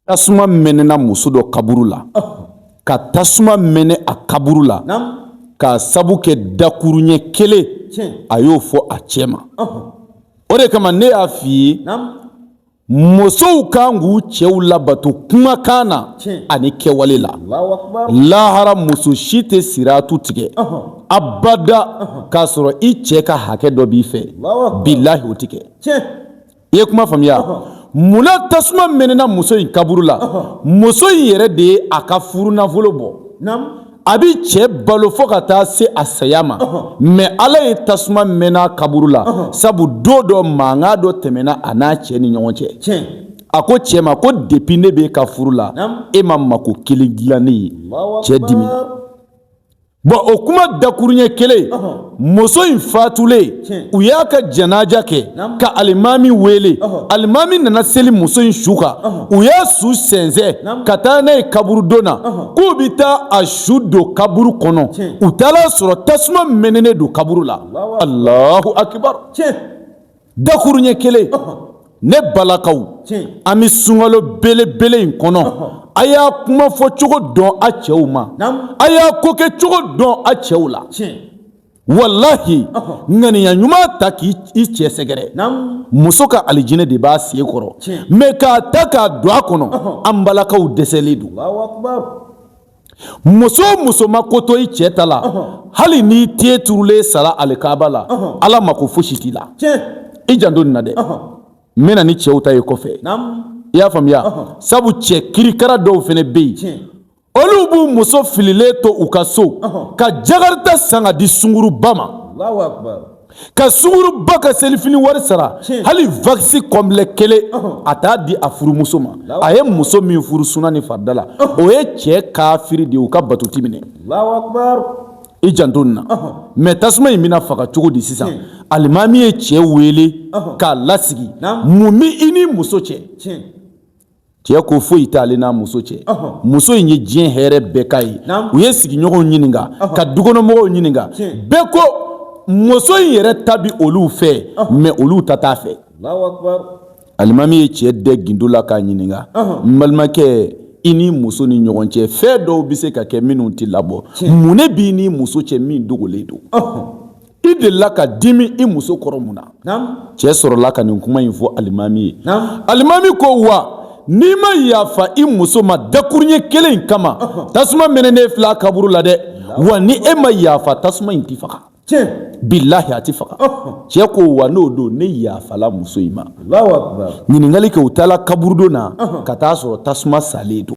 Tasuma mɛnɛna muso dɔ kaburu la, ka tasuma mɛnɛ a kaburu la k'a sabu kɛ dakuruɲɛ kelen a y'o fɔ a cɛ ma. O de kama ne y'a f'i ye, musow kan k'u cɛw labato kumakan na ani kɛwale la. Lahara, muso si tɛ siratu tigɛ abada k'a sɔrɔ i cɛ ka hakɛ dɔ b'i fɛ. Bilahi, o tɛ kɛ. I ye kuma faamuya? Munna tasuma mɛnɛna muso in kaburu la? Muso in yɛrɛ de ye a ka furu nafolo bɔ, a bɛ cɛ balo fo ka taa se a saya ma. Mais Ala ye tasuma mɛnɛ kaburu la, sabu don dɔ mankan dɔ tɛmɛna a n'a cɛ ni ɲɔgɔn cɛ. A ko cɛ ma ko depuis ne b'e ka furu la, e ma mako kelen dilan ne ye. Cɛ dimina. Bon, o kuma dakuruɲɛ kelen, muso in fatulen, u y'a ka janaja kɛ ka alimami wele. Alimami nana seli muso in su kan. U y'a su sɛnsɛn ka taa n'a ye kaburudon na, k'u bɛ taa a su don kaburu kɔnɔ. U taara sɔrɔ tasuma mɛnɛnen don kaburu la. Alahu akibaru! Dakuruɲɛ kelen. Ne balakaw, an bɛ sunkalo belebele in kɔnɔ. A y'a kuma fɔ cogo dɔn a cɛw ma, a y'a ko kɛ cogo dɔn a cɛw la. Walahi, ŋaniya ɲuman ta k'i cɛ sɛgɛrɛ, muso ka alijinɛ de b'a sen kɔrɔ. Mais k'a ta k'a don a kɔnɔ, an balakaw dɛsɛlen don. Muso o muso ma ko to i cɛ ta la, hali n'i te turulen sara alikaba la, Ala mako fosi t'i la. I janto nin na dɛ, n bɛna ni cɛw ta ye kɔfɛ. I y'a faamuya? Sabu cɛ kirikara dɔw fana bɛ yen, olu b'u muso fililen to u ka so ka jakarita san ka di sunguruba ma, ka sunguruba ka selifini wari sara. Hali waxi complet kelen a t'a di a furumuso ma. A ye muso min furu suna ni farida la, o ye cɛ kafiri de ye, u ka bato ti minɛ. I janto nin na. Mais tasuma in bɛna faga cogo di sisan? Alimami ye cɛ wele k'a lasigi: mun bɛ i ni muso cɛ? Cɛ ko foyi t'ale n'a muso cɛ. Muso in ye diɲɛ hɛrɛ bɛɛ k'a ye. U ye sigiɲɔgɔnw ɲininka, ka dukɔnɔmɔgɔw ɲininka, bɛɛ ko muso in yɛrɛ ta bi olu fɛ, mais olu ta t'a fɛ. Alimami ye cɛ dɛ gindo la k'a ɲininka: n balimakɛ, i ni muso ni ɲɔgɔn cɛ, fɛn dɔw bɛ se ka kɛ minnu tɛ labɔ. Mun ne b'i ni muso cɛ min dogolen don? I delila ka dimi i muso kɔrɔ mun na? Cɛ sɔrɔla ka nin kuma in fɔ alimami ye. Alimami ko wa n'i ma yafa i muso ma dakuruɲɛ kelen in kama, tasuma mɛnɛnen filɛ a kaburu la dɛ. Wa ni e ma yafa, tasuma in tɛ faga. Bilahi, a tɛ faga. Cɛ ko wa n'o don, ne yafala muso in ma. Ɲininkali kɛ, u taara kaburudon na ka taa sɔrɔ tasuma salen don.